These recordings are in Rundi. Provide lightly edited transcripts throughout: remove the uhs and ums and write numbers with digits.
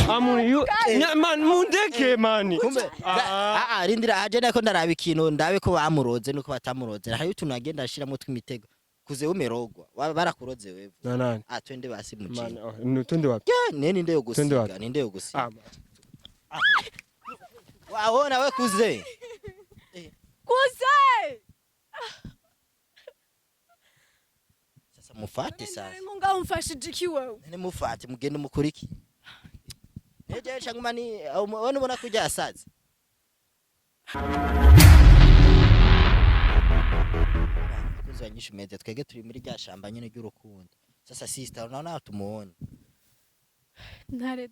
Amuni yu man, mundeke man. Kumbe Ah. ah ah, rindira aje, nako ndaraba ikintu, ndabe ko bamuroze nuko batamuroze. Hari utuntu agenda ashiramo tw'imitego. Kuze umerogwa. Barakuroze wewe. Na nani? Ah, twende basi Man, mujini. oh, twende wapi? Ne ninde yo Twende gusiga? wapi? Ninde yo gusiga? Ah. Waona we kuze. Kuze. Sasa mufate sasa. Nkunga umfashije iki wewe? Nene mufate mugende mukuriki. Neje cyangwa ni ubona ubona ko ryasaze. Abakunzi ba Nyishu Media, twege turi muri rya shamba nyene ry'urukundo. Sasa sister, unaona tumuone. Ntare,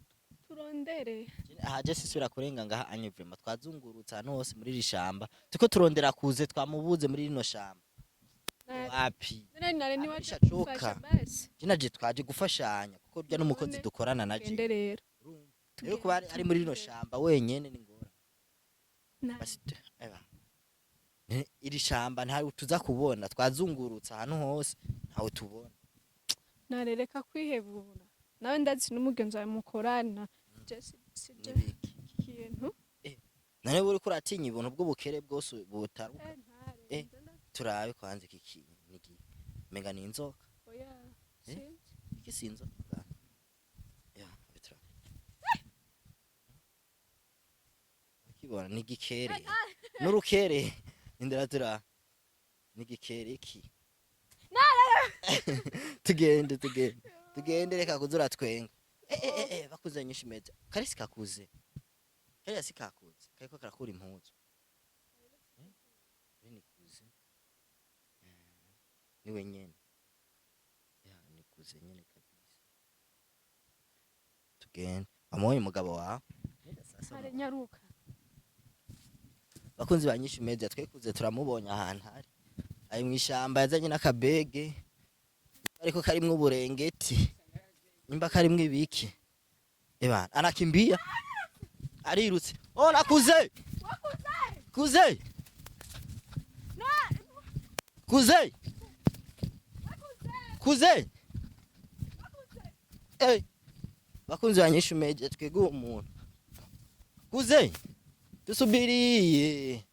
turondere. Aha je sisubira kurenga ngaha anye vraiment, twazungurutse ahantu hose muri iri shamba. Tuko turondera kuze, twamubuze muri rino shamba. Wapi? None nare niwaje Abisha gufasha coka. basi. Je naje twaje gufashanya kuko rya n'umukozi None dukorana naje. Tugende rero. Rero kuba ari muri rino shamba wenyene ni ngora. Ntare. Basi eba. Iri shamba ntawe tuza kubona, twazungurutse ahantu hose ntawe tubona. Ntare, reka kwihebura. Nawe ndazi n'umugenzi wawe mukorana. Je si je Nibiki? kintu. None uriko uratinya ibintu bw'ubukere bwose butaruka. Ntare. Turabe kwanza iki kintu niki. Menga ni inzoka. Oya. Eh? Sinzi. Iki si inzoka. Ya, bitra. Ukibona ni igikere. N'urukere. Indira tura. Ni igikere iki. Tugende tugende. Tugende, reka kuzura twenga. Eh, bakuze Nyinshi Media. Karisi kakuze. Kariya si kakuze. Kariko karakura impuzu. Eh? Ni kuze. Niwe nyene. Ya, ni kuze nyene kabisa. Tugende. Wamuonye umugabo wawe? Sasa Ntare, nyaruka. Bakunzi ba Nyinshi Media, twekuze turamubonye ahantu ari mw'ishamba, yazanye n'akabege ariko karimwo uburengeti, nimba karimwo ibiki. Ebana anakimbia, arirutse. Oh, nakuze kuze kuze kuze. Eh, bakunzi ba Nyinshi Media, twege uwo muntu kuze tusubirie.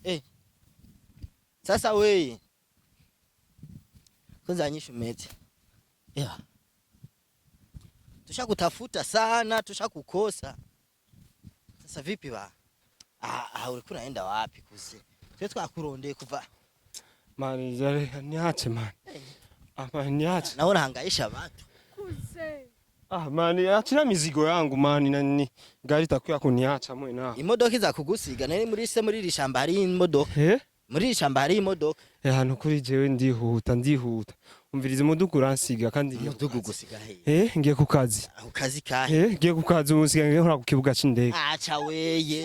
Eh. Sasa we. Kwanza Nyishu Media. Yeah. Tushakutafuta sana, tushakukosa. Sasa vipi ba? Ah, ah, ulikuwa unaenda wapi kuze? Twe twakurondeye kuva. Man, niache man. Ah man, niache. Naona hangaisha watu. Kuze. Ah man, achira mizigo yangu man, na nini gari itakuya kuniacha mwe na. Imodoka iza kugusiga. Nari muri se muri iri shamba hari imodoka. Eh? Muri iri shamba hari imodoka. Eh, hano kuri jewe ndihuta ndihuta. Umviriza, umudugu uransiga kandi ngiye ku Umudugu kazi. gusiga he? Eh, ngiye ku kazi. Aho kazi kahe? Eh, ngiye ku kazi, ubu nsigaye ngiye nkora ku kibuga c'indege. Acha weye.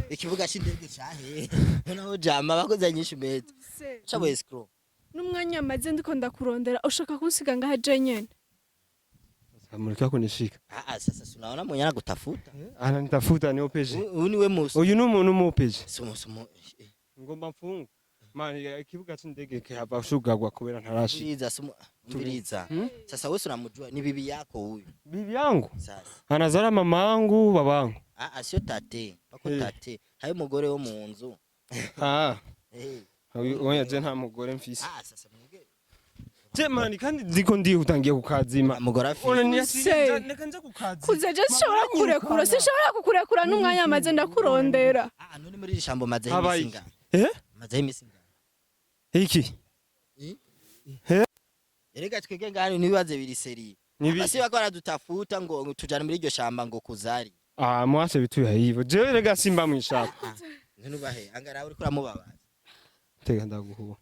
Ikibuga c'indege cahe? Noneho jama bakoze Nyinshi Media. Kuze. Acha we scroll. N'umwanya maze ndiko ndakurondera, ushaka kunsiga ngaha je nyene? Mureka kunishika. Ah ah, sasa tunaona mwenye anakutafuta. Ananitafuta ni OPG. Uyu niwe musi. Uyu ni umuntu mu OPG. Sumo sumo. Ngomba mfunga. Man, ikibuga c'indege kihava shugagwa kubera ntarashika. Umviriza sumo, umviriza. Hmm? Sasa wewe unamjua ni bibi yako huyu. Bibi yangu Sasa. anazara mama yangu, babangu. Ah ah, sio tate. Bako Eh. tate. Hayo umugore wo mu nzu. Ah, Eh. oya, je nta mugore mfise. Ah, sasa mwige. Je man, kandi ndiko ndihuta ngiye ku kazi ma. Umugore afise. Ona ni Se. neka nje ku kazi. Kuze, je sinshobora kukurekura, sinshobora kukurekura n'umwanya maze ndakurondera. Ah, none muri iri shambo mazeho Habaye imisi iki? ingahe? Eh? Mazeho imisi ingahe? Iki? Eh? Erega twege ngani nibibaze biri seri. Nibi. Basi bako baradutafuta ngo tujane muri iryo shamba ngo kuzari. Ah, mwase bituya hivyo. Je rega simba mwishaka. None ubahe angara uriko uramubabaza. Tega ndaguhuba.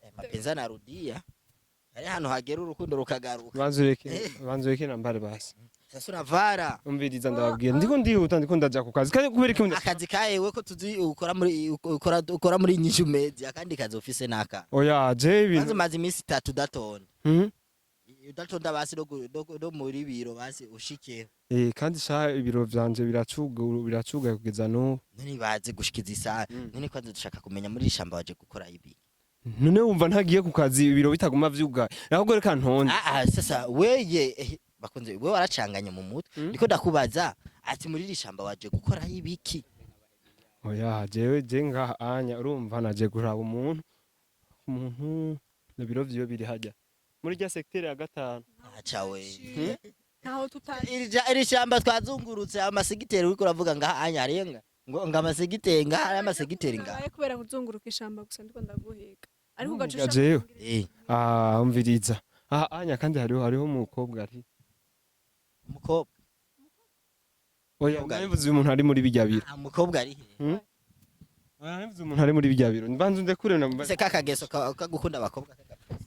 Eh, mapenzi anarudia. Hari hano hagera urukundo rukagaruka. Banzureke, banzureke nambare basi. Sasa unavara. Umviriza ndababwira, ndiko ndihuta, ndiko ndaja ku kazi. Kandi kubera iki Akazi kahewe ko tuzi ukora muri Nyishu Media, akandi kazi ufise naka. Oya, je Kwanza ibintu. umaze iminsi 3 udatonda. Mhm. Udatonda basi no muri biro basi ushikeho. Eh, kandi sha ibiro vyanje biracuga biracuga kugeza n'ubu. None baze gushikiza isaha. Mm. None kwanza dushaka kumenya muri iri shamba waje gukora ibi. None wumva ntagiye ku kazi, ibiro bitaguma vyugaye? Ahubwo reka ntonde. Ah ah, sasa weye, bakunze we waracanganye mu mutwe. Ndiko ndakubaza ati muri iri shamba waje gukora ibiki? Oya, jewe je ngaha anya, urumva, naje kuraba umuntu ibiro vyiwe biri hajya muri rya secteur ya gatanu. Aca we. Ntaho tutari. Iri shamba twazungurutse, amasegiteri uriko uravuga ngaha anya arenga ngo amasegiteri ngaha ari amasegiteri ngaha. Nabaye kubera kuzunguruka ishamba gusa, ndiko ndaguhiga, ariko ugaca Nga ushaka jewe. kumbwira. Ah, umviriza, aha anya kandi hariho umukobwa ari Umukobwa? Oya. Umukobwa ari- Nabivuze umuntu ari muri bijya biro. Ah, umukobwa ari he? Oya, nabivuze umuntu ari muri bijya biro. Mbanza ndekure na Se kakageso kagukunda abakobwa kagapfuse.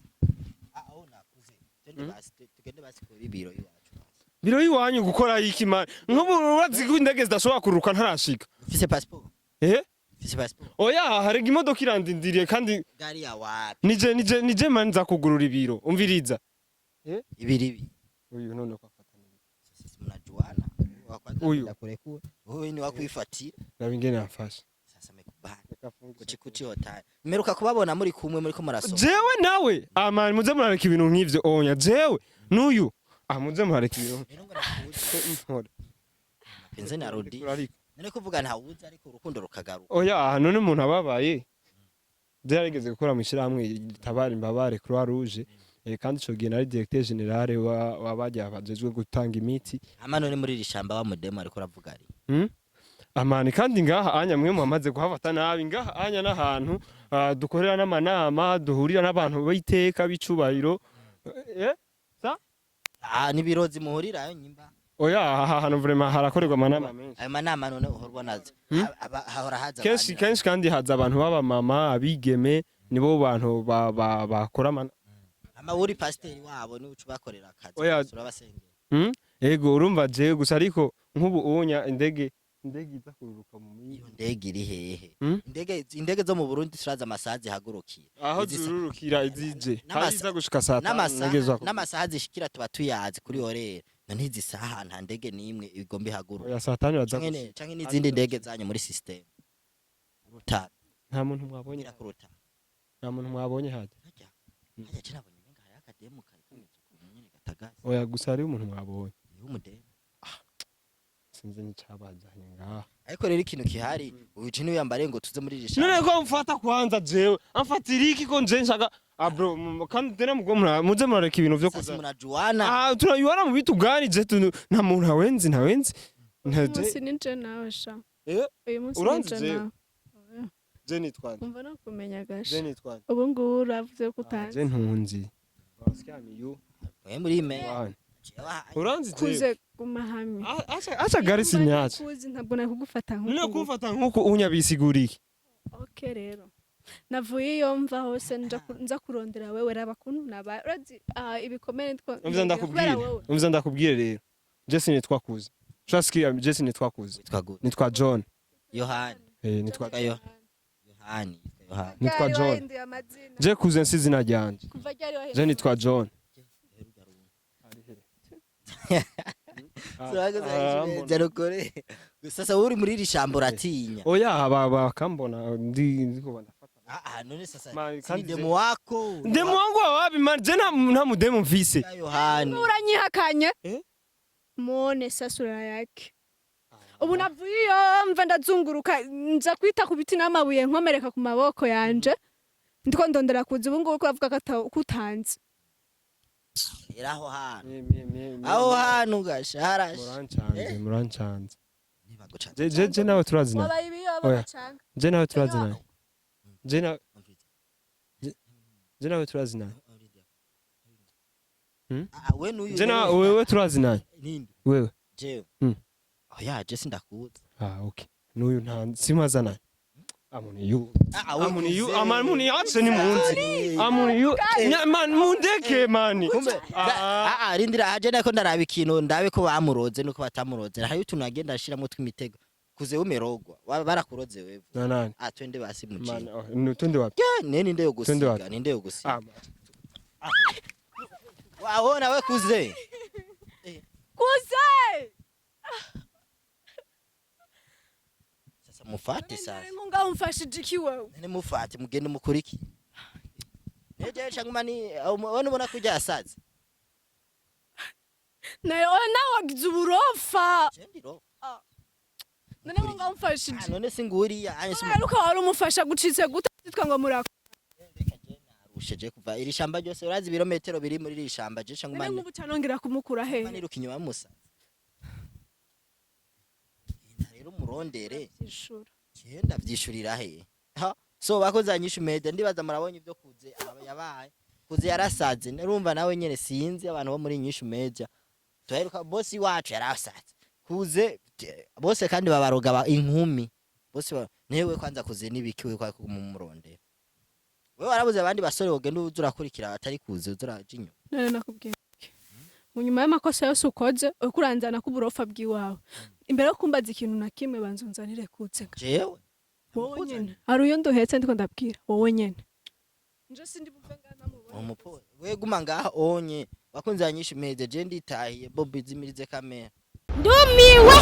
Ah, aho nakuze. Twende basi, tugende basi kuri biro iwacu basi. Biro y'iwanyu gukora iki, man? Nk'ubu urazi ko indege zidashobora kururuka ntarashika. Ufise passport? Eh. Ufise passport? Oya, harega imodoka irandindiriye kandi. Gari ya wapi? Nije man nza kugurura ibiro, umviriza. Ibiri ibi. Uyu none ko afata neza. Sasa mnajuana. Wa kwanza Huyu. ndakurekura. Huyu ni wakwifatira. Raba ingene yamfashe. Sasa mekubana. Kuchi kuchi hotari. Mmeruka kubabona muri kumwe, muri ko murasoma. Jewe nawe amani, muze murareka ibintu nk'ivyo. Onya, jewe n'uyu, ah, muze murareka ibintu. Rero ngo nakuzi. Mpora. Mapenzi narudi. Ariko None kuvuga ntawuzi, ariko urukundo rukagaruka. Oya, none umuntu ababaye, byarigeze gukora mu ishyirahamwe ritabara imbabare, Croix Rouge, kandi ico gihe nari directeur général wa wabajya bajejwe gutanga imiti. Ama none muri iri shamba wa mudemu ariko uravuga ari. Amani, kandi ngaha anya mwe muhamaze kuhafata nabi. Ngaha anya n'ahantu dukorera n'amanama, duhurira n'abantu b'iteka b'icubahiro, sa. Ah, nibirozi muhurirayo nyimba. Oya, aha hantu vraiment harakorerwa amanama menshi. Ayo manama none uhora ubonaza. Hahora haza Kenshi abantu. kenshi kandi haza abantu b'abamama, abigeme, nibo bantu bakora amana. Ama uri pasiteri wabo, ni uca ubakorera akazi. Oya. Urabasengera. Ego, urumva jewe gusa, ariko nk'ubu unya indege iza kururuka mu Iyo minsi. ndege iri hehe? Indege zo mu Burundi turazi amasaha zihagurukira. Aho zururukira izije kandi iza gushika saa tanu, indege N'amasaha za n'amasaha zishikira tuba tuyazi kuri horaire. None izi saha nta ndege n'imwe igomba ihaguruka. Oya, saa tanu iraza Canke gushika. canke n'izindi ndege zanyu muri system. Rutaro. Nta muntu mwabonye? Ngira ku rutaro. Nta muntu mwabonye hajya? Harya. Harya je nabonye umenga hariho akademu kari kameze ukuntu nyene gatagaze. Oya, gusa hariho umuntu mwabonye. Niho umudemu. Sinzi n'icabazanye ngaha. Ariko rero ikintu kihari, uyu je niwe ngo tuze muri iri None shamba. ko mfata kwanza, jewe amfatira iki ko nje nshaka? Ah bro, kandi tena mugo muze murareka ibintu vyo Sasa kuza. munajuana. Ah, turayuana mu bitu gani? Je nta muntu ntawenzi ntawenzi. Uyu munsi ni je nawe sha. Uyu munsi ni Uranzi je jewe? nawe. Je nitwa nde? Umva no kumenya Je gasha. nitwa nde? Ubu ngubu uravuze ko Ah, utanzi. je ntunzi. Wasikia yu. Mwe muri me. Wane. Uranzi jewe? Kuze guma hamwe. Ah, acha gari sinyacha. Kuzi ntabwo nari kugufata None nk'uku. kumfata nkuko unyabisiguriki. Okay, rero navuye iyo mva hose nza kurondera wewe, raba kuntu nabaye, urazi, ibikomere Umva ndakubwire. kubera wewe. Umva ndakubwire rero. Je sinitwa Kuze. Trust, je sinitwa Kuze. Witwa gute? Nitwa John. Yohani. Nitwa Yohani. Yohani. Yitwa Yohani. Nitwa Ryari John. wahinduye amazina? Je Kuze nsi izina ryanje. Kuva ryari wahinduye? Je nitwa John. Jarukore. Sasa uri muri iri shamba uratinya. Oya, bakambona ndiko ndafata. Ah ah, none sasa Ma, si kandi demu wako. Demu wangu wa wapi, man? Je nta mudemu mfise. Yohani. Uranyihakanye. Eh? Muone sasa sura yake. Ubu navuye iyo mva, ndazunguruka, nza kwita ku biti n'amabuye, nkomereka ku maboko yanje, ndiko ndondera kuza. Ubu ngubu ko avuga ko ko utanzi. Era aho hantu. Aho hantu gasha harashe. Murancanze, murancanze. Nibaguca. Je nawe turazina. Wabaye ibiyoba Oya. bacanga. Je nawe turazina. Je nawe turazina. Ah, we n'uyu. Je na wewe turazina. Ninde? Wewe. Jewe. Oya, je sindakuzi. Ah, okay. N'uyu nta simazana. Amuni yu. Ah, we Amuni yu, kuze. amuni yache ni munzi. Amuni yu. Man, mundeke mani. Kumbe Ah. ah ah, rindira aje, nako ndaraba ikintu, ndabe ko bamuroze nuko batamuroze. Hari utuntu agenda ashiramwo tw'imitego. Kuze umerogwa. Barakuroze wewe. Na nani? Ah, twende basi muci. Man, oh, nutunde wapi? Ne ninde yo Twende gusiga, wapi? ninde yo gusiga. Ah, Wabona we kuze. Kuze. Sasa mufate sasa. Ngaho umfashije iki wewe? Nene mufate mugende mukuriki. Eje cyangwa ni ubona ubona ko yasaze. Nawe nawe wagize uburofa. Je ndiro. None ngo ngamufashije? Ah, none singuriya anye. Ariko wari umufasha gucitse gute twa ngo murako? Reka je narushe, je kuva iri shamba ryose, urazi ibirometero biri muri iri shamba, je cyangwa None nk'ubu canongera kumukura hehe? niruka inyuma musa. Genda rero umurondere. Vyishura. Genda vyishurira he? Ha, so bakoze Anyishu Media, ndibaza murabonye ibyo Kuze aba yabaye. Kuze yarasaze, nurumva nawe nyene. Sinzi abantu bo muri Nyishu Media tuheruka, bosi wacu yarasaze. Kuze bose kandi babaroga inkumi bose newe kwanza Kuze nibiki we kwa kumurondera? Wewe warabuze abandi basore wogenda uza urakurikira atari Kuze, uza uraja inyuma? None nakubwiye iki? Mu nyuma y'amakosa yose ukoze, uriko uranzana ko uburofa bw'iwawe, imbere yo kumbaza ikintu na kimwe, banza unzanire Kuze. Jewe? Wowe nyene, hari uyo nduhetse ndiko ndabwira, wowe nyene. Nje sindi buve ngaha namubona. Umupo we guma ngaha onye. Bakunze Anyishu Media, je nditahiye. Bobi, zimirize kamera. Ndumiwe.